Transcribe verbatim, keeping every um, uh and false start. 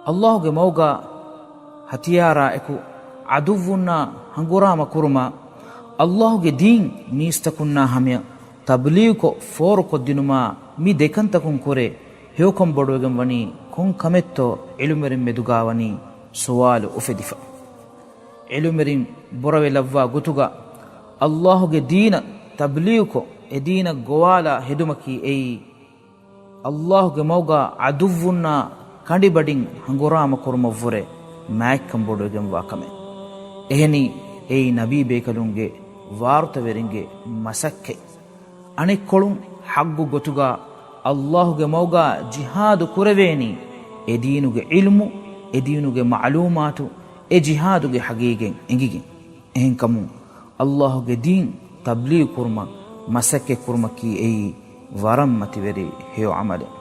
އައްލާހުގެ މަގުގަ ހަތިޔާރާ އެކު ޢަދުއްވުންނާ ހަނގުރާމަ ކުރުމާ، އައްލާހުގެ ދީން މީސްތަކުންނާ ހަމަޔަށް ތަބްލީޣުކޮށް ފޯރުކޮށްދިނުމާ، މި ދެކަންތަކުން ކުރެ ހެޔޮކަން ބޮޑުވެގެން ވަނީ ކޮން ކަމެއްތޯ ޢިލްމުވެރިން މެދުގާ ވަނީ ސުވާލު އުފެދިފަ. ޢިލްމުވެރިން ބުރަވެލައްވާ ގޮތުގަ އައްލާހުގެ ދީނަށް ތަބްލީޣުކޮށް، އެ ދީނަށް ގޮވާލާ ހެދުމަކީ އެއީ، އައްލާހުގެ މަގުގަ ޢަދުއްވުންނާ ކަނޑިބަޑިން ހަނގުރާމަ ކުރުމަށްވުރެ މާތްކަން ބޮޑުވެގެންވާ ކަމެއް. އެހެނީ، އެއީ ނަބީ ބޭކަލުންގެ ވާރުތަވެރިންގެ މަސައްކަތް. އަނެއްކޮޅުން، ޙައްޤު ގޮތުގަ އައްލާހުގެ މަގުގަ ޖިހާދު ކުރެވޭނީ، އެ ދީނުގެ ޢިލްމު، އެ ދީނުގެ މަޢުލޫމާތު، އެ ޖިހާދުގެ ޙަޤީޤަތް އެނގިގެން. އެހެންކަމުން، އައްލާހުގެ ދީން ތަބްލީޣު ކުރުމަށް މަސައްކަތް ކުރުމަކީ އެއީ ވަރަށް މަތިވެރި ހެޔޮ ޢަމަލެއް.